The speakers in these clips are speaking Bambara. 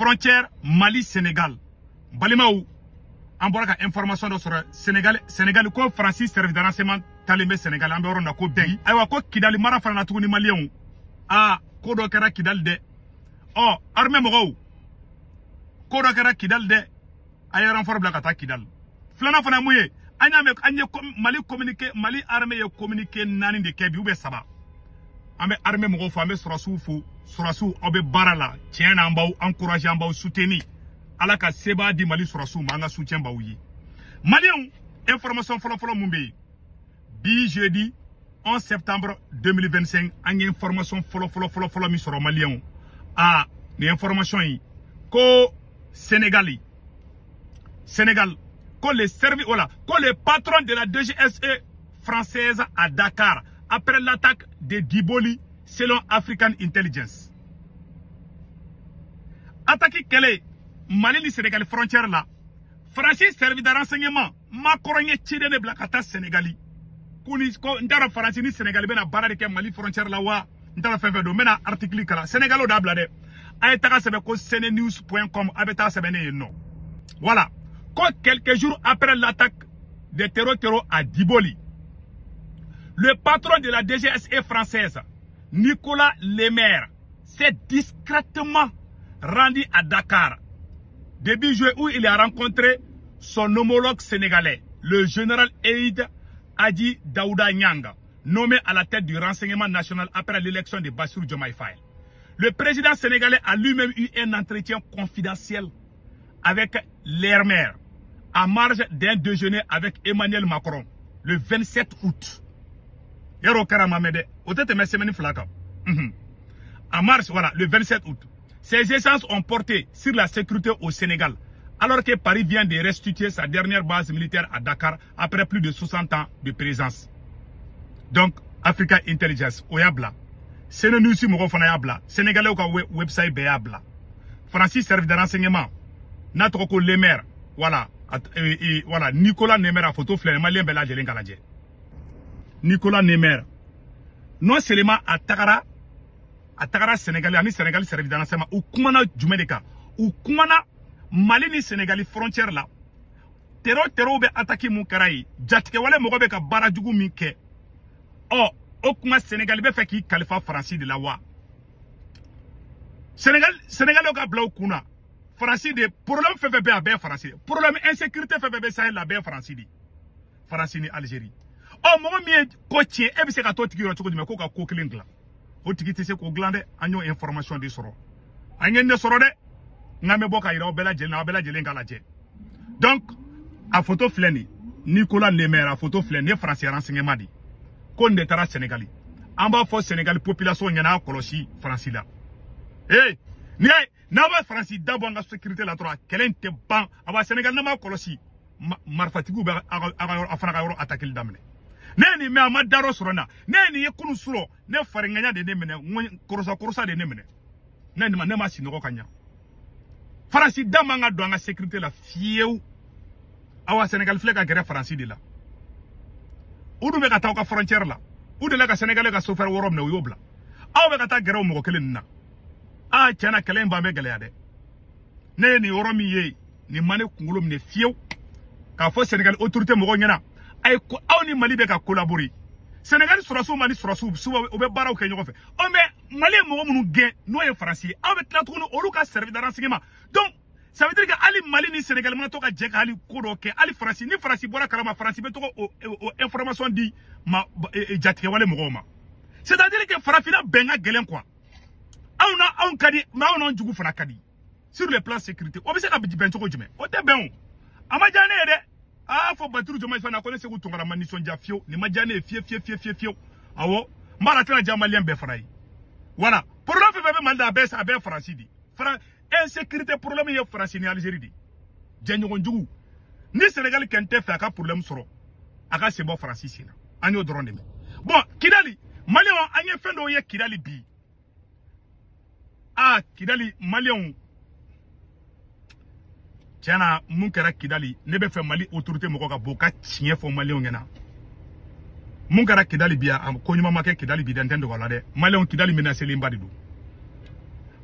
Frontière Mali-Sénégal. Balimaw, an bɔra ka information dɔ sɔrɔ Sénégal, Sénégal ko Faransi service de renseignement talen bɛ Sénégal, an bɛ yɔrɔ min na ko bi. Ayiwa, ko Kidali mara fana na tuguni, Maliyɛnw. Aa, ko dɔ kɛra Kidali dɛ. Ɔ, armée mɔgɔw, ko dɔ kɛra Kidali dɛ. A ye renfort bila ka taa Kidali. Filanan fana ye mun ye? An y'a mɛn, an ye Mali communiqué, Mali armée ye communiqué 4 de kɛ bi ou bien 3. An bɛ armée mɔgɔw fo, an bɛ sɔrɔsiw fo. Sɔrɔsiw, aw bɛ baara la tiɲɛ na, an b'aw encourager, an b'aw soutenir. Ala ka sebaa di Mali sɔrɔsiw ma, an ka soutien b'aw ye. Maliyɛnw, information fɔlɔ-fɔlɔ mun bɛ yen bi, jeudi 11 septembre 2025, an ye information fɔlɔ fɔlɔ fɔlɔ fɔlɔ min sɔrɔ, Maliyɛnw, aa, nin information in ko Sénégal, Sénégal ko le service, voilà, ko le patron de la DGSE française à Dakar après l'attaque de Diboli, selon African Intelligence. Attaque kɛlɛ Mali ni Sénégal frontière la, Faransi service de renseignement Macron ye ciden de bila ka taa Sénégali. Ko ni ko n t'a dɔn Faransi ni Sénégal bɛna baara de kɛ Mali frontière la wa, n t'a dɔn fɛn fɛn don. N bɛna article kalan, Sénégalais d'a bila dɛ. A ye taga sɛbɛn ko senenews.com, a bɛ taa sɛbɛn ne yen nɔ. Voilà, ko quelques jours après l'attaque des terros à Diboli, le patron de la DGSE française, Nicolas Lemaire, s'est discrètement rendu à Dakar début juillet, où il a rencontré son homologue sénégalais, le général Eid Adi Daouda Nyanga, nommé à la tête du renseignement national après l'élection de Bassirou Diomaye Faye. Le président sénégalais a lui-même eu un entretien confidentiel avec Lemaire à marge d'un déjeuner avec Emmanuel Macron le 27 août. Yɔrɔ kɛra ma mɛn dɛ, o tɛ tɛmɛ semaine 2 kan. En mars, voilà, le 27 août. Ces échanges ont porté sur la sécurité au Sénégal, alors que Paris vient de restituer sa dernière base militaire à Dakar après plus de 60 ans de présence. Donc, Africa Intelligence, o y'a bila. Senenews mɔgɔw fana y'a bila. Sénégalais ka website bɛɛ y'a bila. Faransi service de renseignement, n'a tɔgɔ ko Lemaire, voilà, voilà, Nicolas Lemaire, a photo filɛ, Malien bɛɛ lajɛlen ka lajɛ. Nicolas Lemaire, non seulement a tagara Sénégal ani Sénégal service de renseignement, u kumana jumɛn de kan? U kumana Mali ni Sénégal frontière la, terro bɛ attaque mun kɛra yen, jatigɛwale mɔgɔ bɛ ka baara jugu min kɛ. Ɔ, o kuma, Sénégal bɛ fɛ k'i kalifa Faransi de la wa? Sénégal, Sénégalais ka bila u kun na, Faransi de problème fɛn fɛn bɛ yen, a bɛɛ ye Faransi de problème. Insécurité fɛn fɛn bɛ Sahel la, a bɛɛ ye Faransi de, Faransi ni Algérie. Ɔ, mɔgɔ min ye ko tiɲɛ, e bɛ se ka t'o tigi yɔrɔ cogo jumɛn k'o ka ko kelen dilan? O tigi tɛ se k'o dilan dɛ. An y'o information de sɔrɔ, an ye nin de sɔrɔ dɛ. N bɛ bɔ ka yira aw bɛɛ lajɛlen na, aw bɛɛ lajɛlen k'a lajɛ. Donc a photo filɛ nin, Nicolas Lemaire, a photo filɛ nin ye, Faransi renseignement de ko nin de taara Sénégal. An b'a fɔ Sénégal population ɲɛna, a kɔlɔsi Faransi la. Ee, n'i y'a ye n'a b'a Faransi da bɔ an ka sécurité la dɔrɔn, a kɛlɛ in tɛ ban. A b'a Sénégal, n'a m'a kɔlɔsi, marifatigiw bɛ aw ka yɔrɔ, a fana ka yɔrɔ attaquer daminɛ. Ne ye nin mɛn, a ma da dɔ sɔrɔ n na. Ne ye nin ye kunun surɔ, ne fariŋɛɲa de ne minɛ, n korosa korosa de ne minɛ. Ne nin ma, ne ma sinɔgɔ ka ɲa. Faransi da man ka don an ka sécurité la fiyewu. Awa, Sénégal filɛ ka gɛrɛ Faransi de la. U dun bɛ ka taa aw ka frontière la. U delila ka Sénégalais ka chauffeur 6 minɛ, u y'o bila. Aw bɛ ka taa gɛrɛ o mɔgɔ kelen nin na. Aa, tiɲɛ na, kɛlɛ in ban bɛ gɛlɛya dɛ. Ne ye nin yɔrɔ min ye, nin ma ne kunkolo minɛ fiyewu. K'a fɔ Sénégal autorité mɔgɔw ɲɛna, a ye ko aw ni Mali bɛ ka collaborer. Sénégal sɔrɔsiw, Mali sɔrɔsiw, souvent u bɛ baaraw kɛ ɲɔgɔn fɛ. Ɔ, mais Mali ye mɔgɔ minnu gɛn, n'o ye Faransi ye, aw bɛ tila tuguni olu ka service de renseignement. Donc ça veut dire que hali Mali ni Sénégal mana to ka jɛ ka hali ko dɔ kɛ, hali Faransi ni Faransi bɔra kalama, Faransi bɛ to o information di ma jatigɛwale mɔgɔw ma. C'est à dire que farafinna bɛn ka gɛlɛn quoi. Anw na anw ka di, mais anw n'anw jugu fana ka di sur le plan sécurité. O bɛ se ka bɛn cogo jumɛn? O tɛ bɛn o. A ma diya ne ye dɛ. A fɔ Baturu Jɔma fana ko ne Segu Tunkara ma nisɔndiya fiyewu. Nin ma diya ne ye fiye fiye fiye fiye fiyewu. Awɔ, n b'a la, tɛna diya Maliyɛn bɛɛ fana ye. Voilà, problème fɛn fɛn bɛ Mali la, a bɛɛ Faransi de. Insécurité problème ye Faransi ni Algérie de jɛɲɔgɔn jugu. Ni Sénégal kɛn tɛ fɛ a ka problème sɔrɔ, a ka sen bɔ Faransi sen na. An y'o dɔrɔn de mɛn. Bon, Kidali, Maliyɛnw, an ye fɛn dɔw ye Kidali bi. Aa, Kidali, Maliyɛnw, tiɲɛna, mun kɛra Kidali? Ne bɛ fɛ Mali autorité mɔgɔ ka bɔ u ka tiɲɛ fɔ Maliyɛnw ɲɛna. Mun kɛra Kidali bi? A ko ɲuman ma kɛ Kidali bi dɛ, n tɛ dogo a la dɛ. Maliyɛnw, Kidali menacelenba de don.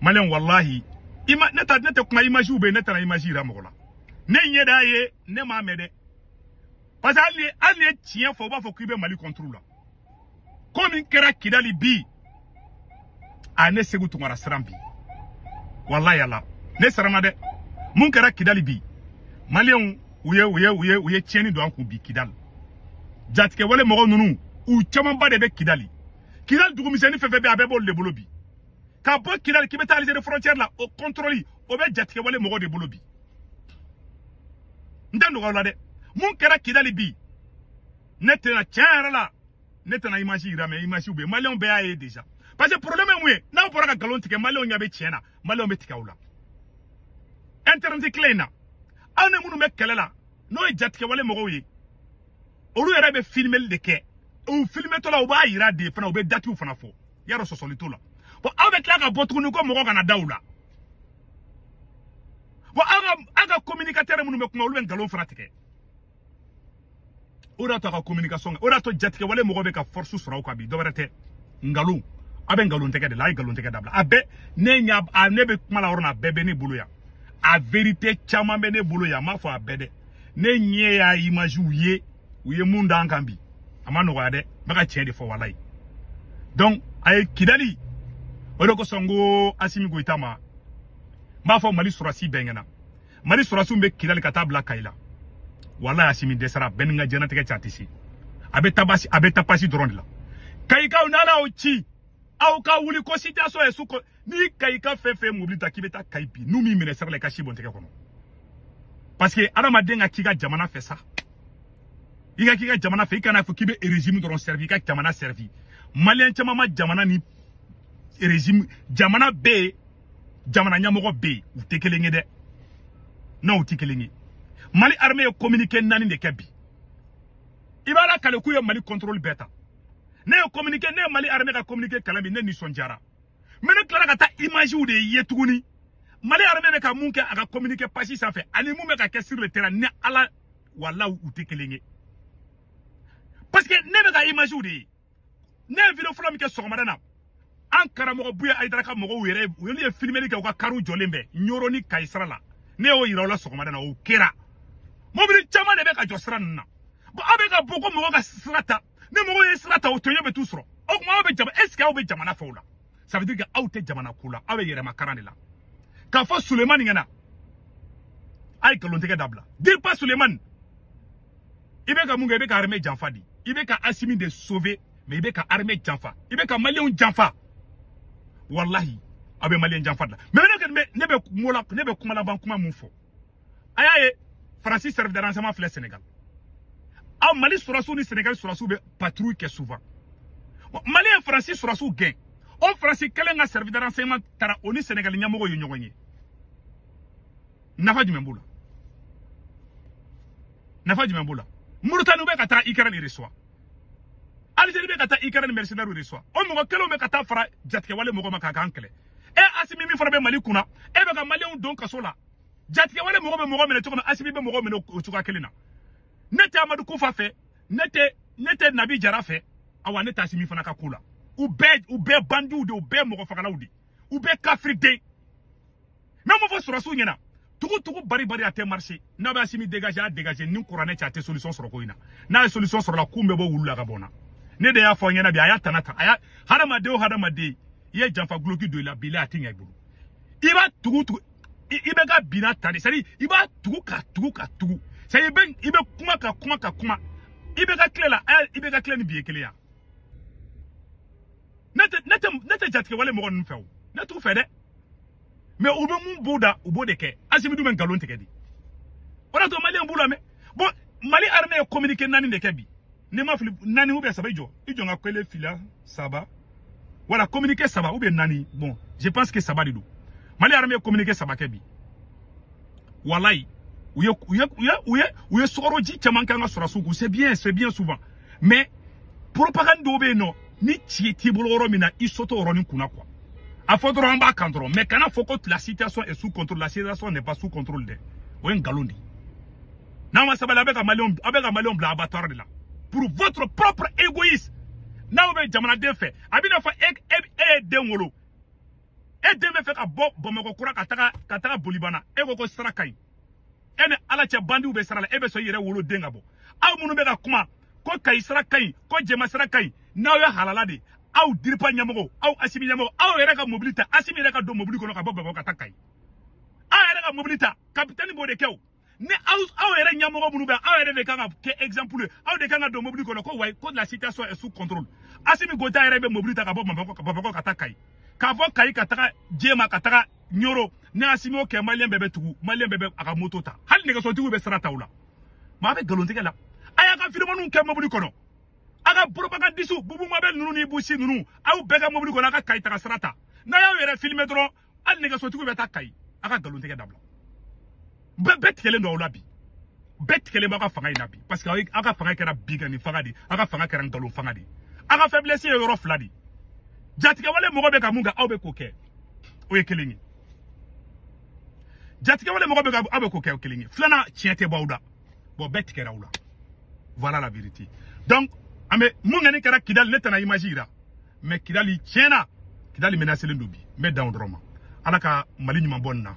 Maliyɛnw, walahi, Ne tɛ kuma image bɛ yen, ne taara image yira mɔgɔ la. Ne ɲɛ da ye, ne m'a mɛn dɛ. Parce que hali ni ye tiɲɛ fɔ, u b'a fɔ k'i bɛ Mali contre la. Ko min kɛra Kidali bi, a ne Sekou Tounkara siran bi. Walahi ala, ne siranna dɛ. Mun kɛra Kidali bi, Maliyɛnw u ye tiɲɛni don an kun bi Kidali. Jatigɛwale mɔgɔ ninnu, u camanba de bɛ Kidali. Kidali dugumisɛnnin fɛn fɛn bɛ yen, a bɛɛ b'olu de bolo bi. Ka bɔ Kidali k'i bɛ taa Algérie frontière la, o contrôle o bɛ jatigɛwale mɔgɔ de bolo bi. N tɛ nɔgɔya o la dɛ. Mun kɛra Kidali bi, ne tɛna tiɲɛ yɛrɛ la, ne tɛna image yira, mais image bɛ yen, Maliyɛnw bɛɛ y'a ye déjà. Parce que problème ye mun ye, n'aw bɔra ka nkalon tigɛ, Maliyɛnw ɲɛ bɛ tiɲɛ na, Maliyɛnw bɛ tigɛ aw la. Internet tile in na, aw ni minnu bɛ kɛlɛ la, n'o ye jatigɛwale mɔgɔw ye, olu yɛrɛ bɛ filmeli de kɛ. U filmetɔ la, u b'a yira de fana, u bɛ datiw fana fɔ. Yarɔ sɔsɔli t'o la. Bon, aw bɛ tila ka bɔ tuguni ko mɔgɔ kana da u la. Bon, aw ka communicateur minnu bɛ kuma, olu bɛ nkalon fana tigɛ. O de y'a to a ka communication, o de y'a to jatigɛwale mɔgɔ bɛ ka force sɔrɔ aw kan bi, dɔ wɛrɛ tɛ. Nkalon, aw bɛ nkalon tigɛ de la, a ye nkalon tigɛ dabila. A bɛɛ, ne ɲa, ne bɛ kuma la yɔrɔ min na, a bɛɛ bɛ ne bolo yan. A vérité caman bɛ ne bolo yan, n m'a fɔ a bɛɛ dɛ. Ne ɲɛ y'a image ye, u ye mun d'an kan bi, a ma nɔgɔya dɛ, n bɛ ka tiɲɛ de fɔ walayi. Donc a ye Kidali, o de kosɔn n ko Assimi Goïta ma, n b'a fɔ Mali sɔrɔsi bɛɛ ɲɛna, Mali sɔrɔsiw bɛ Kidali ka taa bila Kayi la. Walayi Assimi dɛsɛra, bɛɛ ni n ka diɲɛlatigɛ cɛ a tɛ se. A bɛ taa pasi dɔrɔn de la. Kayikaw n'Ala y'aw ci, aw ka wuli ko situation ye su kɔ. Ni Kayika fɛn fɛn mobili ta k'i bɛ taa Kayi bi, n'u m'i minɛ sira la, i ka si bɔn tɛgɛ kɔnɔ. Parce que adamaden ka k'i ka jamana fɛ sa. I ka k'i ka jamana fɛ, i kana fɔ k'i bɛ régime dɔrɔn servi, i ka jamana servi. Maliyɛn caman ma jamana ni régime, jamana bɛ yen, jamana ɲɛmɔgɔ bɛ yen, u tɛ kelen ye dɛ. Non, u tɛ kelen ye. Mali armée ye communiqué 4 de kɛ bi. I b'a la kale k'u ye Mali contrôle bɛɛ ta. Ne ye communiqué, ne ye Mali armée ka communiqué kalan bi, ne nisɔndiyara. Mais ne tilara ka taa image de ye tuguni. Mali armée bɛ ka mun kɛ a ka communiqué page sanfɛ, ani mun bɛ ka kɛ sur le terrain, ni Ala walahi u tɛ kelen ye. Parce que ne bɛ ka image de ye. Ne ye vidéo fɔlɔ min kɛ sɔgɔmada na, an karamɔgɔ Buye Hayidara ka mɔgɔw yɛrɛ, olu ye filmeli kɛ, u ka kariw jɔlen bɛ Ɲoro ni Kayi sira la. Ne y'o yira u la sɔgɔmada na, o kɛra. Mobili caman de bɛ ka jɔ sira ninnu na. Bon, aw bɛ ka bɔ ko mɔgɔ ka sira ta, ni mɔgɔw ye sira ta, o tɔɲɔ bɛ t'u sɔrɔ. O tuma aw bɛ jama, est ce que aw bɛ jamana fɛ o la? Ça veut dire que aw tɛ jamana ko la, aw bɛ yɛrɛmakaran de la. K'a fɔ Sulemani ɲɛna, a ye nkalontigɛ dabila. Dis pas Sulemani, i bɛ ka mun kɛ, i bɛ ka armée janfa de. I bɛ ka Assimi de sauver, mais i bɛ ka armée janfa, i bɛ ka Maliyɛnw janfa. Walahi, aw bɛ Maliyɛn janfa de la. Mais ne bɛ kuma laban kuma mun fɔ? A y'a ye, Faransi service de renseignement filɛ Sénégal. Aw Mali sɔrɔsiw ni Sénégal sɔrɔsiw bɛ patrouille kɛ souvent. Mali ye Faransi sɔrɔsiw gɛn. O Faransi kelen ka service de renseignement taara o ni Sénégal ɲɛmɔgɔw ye ɲɔgɔn ye. Nafa jumɛn b'o la? Nafa jumɛn b'o la? Mauritanie bɛ ka taa Ukraine reçoit. Algérie bɛ ka taa Ukraine mercenaires reçoit. O mɔgɔ kelenw bɛ ka taa fara jatigɛwale mɔgɔ ma k'a k'an kɛlɛ. E Assimi min fana bɛ Mali kunna, e bɛ ka Maliyɛnw don kaso la. Jatigɛwale mɔgɔ bɛ mɔgɔ minɛ cogo min, Assimi bɛ mɔgɔ minɛ o cogoya kelen na. Ne tɛ Amadu Kufa fɛ, ne tɛ Nabi Jara fɛ, awa ne tɛ Assimi fana ka ko la. U bɛɛ bandiw de, u bɛɛ mɔgɔ fagalaw de, u bɛɛ kafiriden. N bɛ mun fɔ sɔrɔsiw ɲɛna? Tugu tugu bari bari a tɛ marché. N'a bɛ Assimi dégager, a dégager ni kuranɛ cɛ, a tɛ solution sɔrɔ ko in na. N'a ye solution sɔrɔ la, kun bɛ bɔ wulu la ka bɔ n na. Ne de y'a fɔ ɲɛna bi, a y'a tana ta, a y'a hadamaden o hadamaden, i ye janfa guloki don i la bi la, a tɛ ɲɛ i bolo. I b'a tugu tugu, i bɛ ka binna ta de, c'est à dire i b'a tugu ka tugu ka tugu, c'est à dire i bɛ kuma ka kuma ka kuma, i bɛ ka tile la, i bɛ ka tile ni bi ye kelen ya. Ne tɛ jatigɛwale mɔgɔ ninnu fɛ o, ne t'u fɛ dɛ. Mais u bɛ mun b'u da, u b'o de kɛ. Assimi dun bɛ nkalon tigɛ de. O de y'a to Maliyɛn b'u lamɛn. Bon, Mali armée ye communiqué 4 de kɛ bi. Ne ma fili, 4 ou bien 3, i jɔ n ka 1 2 3. Voilà, communiqué 3 ou bien 4. Bon, je pense que 3 de don. Mali armée ye communiqué 3 kɛ bi. Walayi, u ye sukaro ji caman kɛ an ka sɔrɔsiw kun. C'est bien souvent. Mais propagande dɔw bɛ yen nɔ, ni ci t'i bolo yɔrɔ min na, i sotɔ yɔrɔnin kunna quoi. A fɔ dɔrɔn an b'a kan dɔrɔn, mais kana fɔ ko la situation est sous contrôle. La situation n'est pas sous contrôle dɛ. O ye nkalon de ye. N'aw ma sabali, a bɛ ka Maliyɛnw bila abattoir de la. Pour votre propre égoïsme. N'aw bɛ jamanaden fɛ, a bɛ n'a fɔ e ye den wolo. E den bɛ fɛ ka bɔ Bamakɔ kura ka taga Bolibana, e ko ko sira ka ɲi. E ni Ala cɛ, bandiw bɛ sira la, e bɛ sɔn i yɛrɛ woloden ka bɔ. Aw minnu bɛ ka kuma ko Kayi sira ka ɲi, ko Jɛma sira ka ɲi, n'aw ye halala de, aw DIRPA ɲɛmɔgɔ, aw Asimi ɲɛmɔgɔ, aw yɛrɛ ka mobili ta, Asimi yɛrɛ ka don mobili kɔnɔ ka bɔ Bamakɔ ka taa Kayi. Aw yɛrɛ ka mobili ta, capitaine b'o de kɛ o. Ni aw yɛrɛ ɲɛmɔgɔ minnu bɛ, aw yɛrɛ de kan ka kɛ exemple ye, aw de kan ka don mobili kɔnɔ ko wayi, ko la situation est sous contrôle. Asimi Goïta yɛrɛ bɛ mobili ta ka bɔ Bamakɔ ka taa Kayi, k'a fɔ Kayi ka taga Jema, ka taga Ɲoro. Ni Asimi y'o kɛ, maliyɛn bɛɛ bɛ tugu, maliyɛn bɛɛ bɛ a ka moto ta, hali nɛgɛsotigiw bɛ sira ta u la. Maa bɛ nkalontigɛ la. A y'a ka filimaniw kɛ mobili kɔnɔ, a ka propagandiste Bubu Mabel ninnu ni Busi ninnu, aw bɛɛ ka mobili kɔnɔ, a ka Kayi taga sira ta. N'a y'aw yɛrɛ filmer dɔrɔn, hali nɛgɛsotigiw bɛ taa Kayi. A ka nkalontigɛ dabila. Bɛɛ tigɛlen don aw la bi, bɛɛ tigɛlen b'aw ka fanga in na bi, parce que aw ka fanga kɛra binkanni fanga de, aw ka fanga kɛra nkalon fanga de. Aw ka faiblesse ye yɔrɔ fila de: jatigɛwale mɔgɔ bɛ ka mun kɛ, aw bɛ k'o kɛ, o ye kelen ye. Jatigɛwale mɔgɔ bɛ ka aw bɛ k'o kɛ, o kelen ye. Filanan, tiɲɛ tɛ bɔ aw da. Bon, bɛɛ tigɛra aw la, voilà la vérité. Donc an bɛ mun kɛ? Ni kɛra Kidali, ne tɛna image yira, mais Kidali tiɲɛna, Kidali menacelen don bi. N bɛ dan o dɔrɔn ma. Ala ka Mali ɲuman bɔ nin na.